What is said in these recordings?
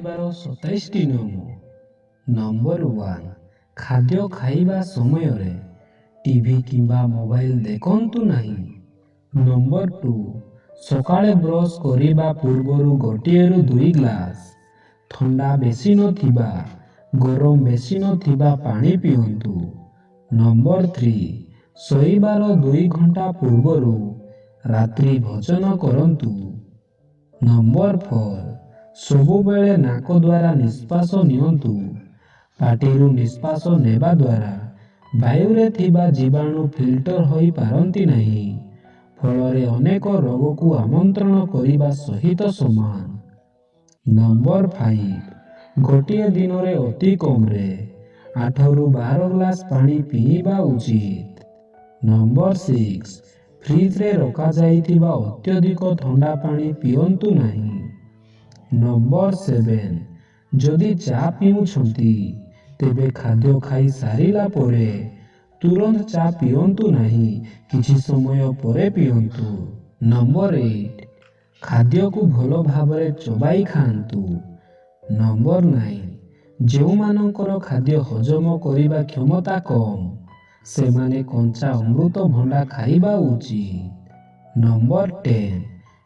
ଖାଇବାର 27ଟି ନିୟମ। ନମ୍ବର 1, ଖାଦ୍ୟ ଖାଇବା ସମୟରେ ଟିଭି କିମ୍ବା ମୋବାଇଲ ଦେଖନ୍ତୁ ନାହିଁ। ନମ୍ବର 2, ସକାଳେ ବ୍ରଶ କରିବା ପୂର୍ବରୁ 1ରୁ 2 ଗ୍ଲାସ ଥଣ୍ଡା ବେଶୀ ନଥିବା, ଗରମ ବେଶୀ ନଥିବା ପାଣି ପିଅନ୍ତୁ। ନମ୍ବର 3, ଶୋଇବାର 2 ଘଣ୍ଟା ପୂର୍ବରୁ ରାତ୍ରି ଭୋଜନ କରନ୍ତୁ। ନମ୍ବର 4, ସବୁବେଳେ ନାକ ଦ୍ୱାରା ନିଶ୍ୱାସ ନିଅନ୍ତୁ। ପାଟିରୁ ନିଶ୍ୱାସ ନେବା ଦ୍ୱାରା ବାୟୁରେ ଥିବା ଜୀବାଣୁ ଫିଲ୍ଟର ହୋଇପାରନ୍ତି ନାହିଁ, ଫଳରେ ଅନେକ ରୋଗକୁ ଆମନ୍ତ୍ରଣ କରିବା ସହିତ ସମାନ। ନମ୍ବର 5, ଗୋଟିଏ ଦିନରେ ଅତି କମରେ 8ରୁ 12 ଗ୍ଲାସ ପାଣି ପିଇବା ଉଚିତ। ନମ୍ବର 6, ଫ୍ରିଜରେ ରଖାଯାଇଥିବା ଅତ୍ୟଧିକ ଥଣ୍ଡା ପାଣି ପିଅନ୍ତୁ ନାହିଁ। ନମ୍ବର 7, ଯଦି ଚା ପିଉଛନ୍ତି ତେବେ ଖାଦ୍ୟ ଖାଇ ସାରିଲା ପରେ ତୁରନ୍ତ ଚା ପିଅନ୍ତୁ ନାହିଁ, କିଛି ସମୟ ପରେ ପିଅନ୍ତୁ। ନମ୍ବର 8, ଖାଦ୍ୟକୁ ଭଲ ଭାବରେ ଚୋବାଇ ଖାଆନ୍ତୁ। ନମ୍ବର 9, ଯେଉଁମାନଙ୍କର ଖାଦ୍ୟ ହଜମ କରିବା କ୍ଷମତା କମ୍, ସେମାନେ କଞ୍ଚା ଅମୃତଭଣ୍ଡା ଖାଇବା ଉଚିତ। ନମ୍ବର 10,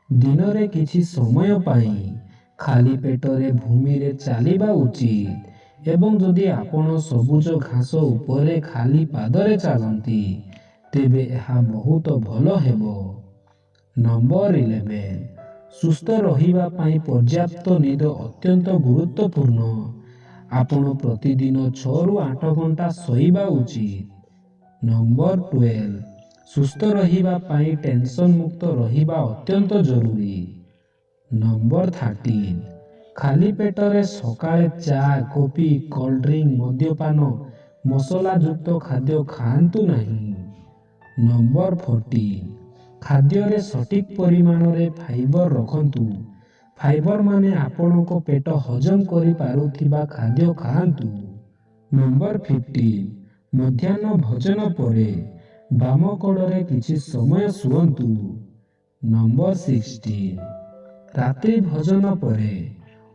ଦିନରେ କିଛି ସମୟ ପାଇଁ ଖାଲି ପେଟରେ ଭୂମିରେ ଚାଲିବା ଉଚିତ ଏବଂ ଯଦି ଆପଣ ସବୁଜ ଘାସ ଉପରେ ଖାଲି ପାଦରେ ଚାଲନ୍ତି ତେବେ ଏହା ବହୁତ ଭଲ ହେବ। ନମ୍ବର 11, ସୁସ୍ଥ ରହିବା ପାଇଁ ପର୍ଯ୍ୟାପ୍ତ ନିଦ ଅତ୍ୟନ୍ତ ଗୁରୁତ୍ୱପୂର୍ଣ୍ଣ। ଆପଣ ପ୍ରତିଦିନ 6ରୁ 8 ଘଣ୍ଟା ଶୋଇବା ଉଚିତ। ନମ୍ବର 12, ସୁସ୍ଥ ରହିବା ପାଇଁ ଟେନସନ ମୁକ୍ତ ରହିବା ଅତ୍ୟନ୍ତ ଜରୁରୀ। ନମ୍ବର 13, ଖାଲି ପେଟରେ ସକାଳେ ଚା, କଫି, କୋଲ୍ଡ ଡ୍ରିଙ୍କ, ମଦ୍ୟପାନ, ମସଲାଯୁକ୍ତ ଖାଦ୍ୟ ଖାଆନ୍ତୁ ନାହିଁ। ନମ୍ବର 14, ଖାଦ୍ୟରେ ସଠିକ ପରିମାଣରେ ଫାଇବର ରଖନ୍ତୁ। ଫାଇବର ମାନେ ଆପଣଙ୍କ ପେଟ ହଜମ କରିପାରୁଥିବା ଖାଦ୍ୟ ଖାଆନ୍ତୁ। ନମ୍ବର 15, ମଧ୍ୟାହ୍ନ ଭୋଜନ ପରେ ବାମ କଡ଼ରେ କିଛି ସମୟ ଶୁଅନ୍ତୁ। ନମ୍ବର 16, ରାତ୍ରି ଭୋଜନ ପରେ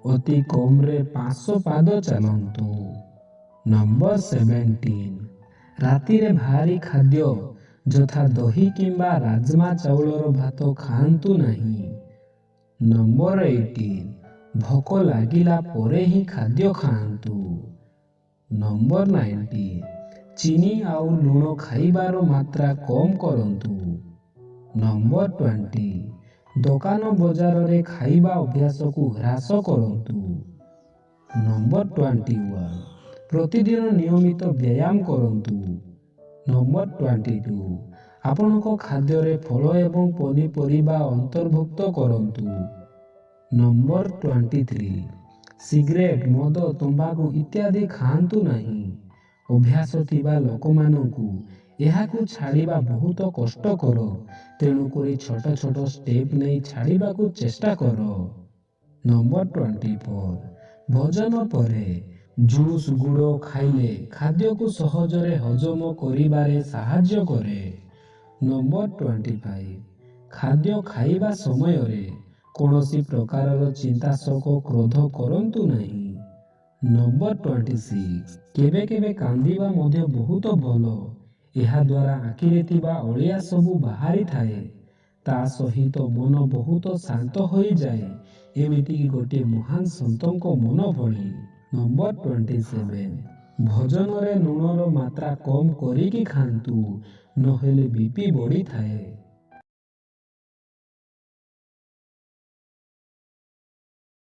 ଅତି କମରେ 500 ପାଦ ଚାଲନ୍ତୁ। ନମ୍ବର 17, ରାତିରେ ଭାରୀ ଖାଦ୍ୟ ଯଥା ଦହି କିମ୍ବା ରାଜମା ଚାଉଳର ଭାତ ଖାଆନ୍ତୁ ନାହିଁ। ନମ୍ବର 18, ଭୋକ ଲାଗିଲା ପରେ ହିଁ ଖାଦ୍ୟ ଖାଆନ୍ତୁ। ନମ୍ବର 19, ଚିନି ଆଉ ଲୁଣ ଖାଇବାର ମାତ୍ରା କମ୍ କରନ୍ତୁ। ନମ୍ବର 20, ଦୋକାନ ବଜାରରେ ଖାଇବା ଅଭ୍ୟାସକୁ ହ୍ରାସ କରନ୍ତୁ। ନମ୍ବର 21, ପ୍ରତିଦିନ ନିୟମିତ ବ୍ୟାୟାମ କରନ୍ତୁ। ନମ୍ବର 22, ଆପଣଙ୍କ ଖାଦ୍ୟରେ ଫଳ ଏବଂ ପନିପରିବା ଅନ୍ତର୍ଭୁକ୍ତ କରନ୍ତୁ। ନମ୍ବର 23, ସିଗାରେଟ, ମଦ, ତମ୍ବାକୁ ଇତ୍ୟାଦି ଖାଆନ୍ତୁ ନାହିଁ। ଅଭ୍ୟାସ ଥିବା ଲୋକମାନଙ୍କୁ ଏହାକୁ ଛାଡ଼ିବା ବହୁତ କଷ୍ଟକର, ତେଣୁକରି ଛୋଟ ଛୋଟ ଷ୍ଟେପ୍ ନେଇ ଛାଡ଼ିବାକୁ ଚେଷ୍ଟା କର। ନମ୍ବର 24, ଭୋଜନ ପରେ ଜୁସ୍, ଗୁଡ଼ ଖାଇଲେ ଖାଦ୍ୟକୁ ସହଜରେ ହଜମ କରିବାରେ ସାହାଯ୍ୟ କରେ। ନମ୍ବର 25, ଖାଦ୍ୟ ଖାଇବା ସମୟରେ କୌଣସି ପ୍ରକାରର ଚିନ୍ତା, ଶୋକ, କ୍ରୋଧ କରନ୍ତୁ ନାହିଁ। ନମ୍ବର 26, କେବେ କେବେ କାନ୍ଦିବା ମଧ୍ୟ ବହୁତ ଭଲ। ଏହାଦ୍ୱାରା ଆଖିରେ ଥିବା ଅଳିଆ ସବୁ ବାହାରିଥାଏ, ତା ସହିତ ମନ ବହୁତ ଶାନ୍ତ ହୋଇଯାଏ, ଏମିତିକି ଗୋଟିଏ ମହାନ ସନ୍ତଙ୍କ ମନ ଭଳି। ନମ୍ବର 27, ଭୋଜନରେ ଲୁଣର ମାତ୍ରା କମ୍ କରିକି ଖାଆନ୍ତୁ, ନହେଲେ ବିପି ବଢ଼ିଥାଏ।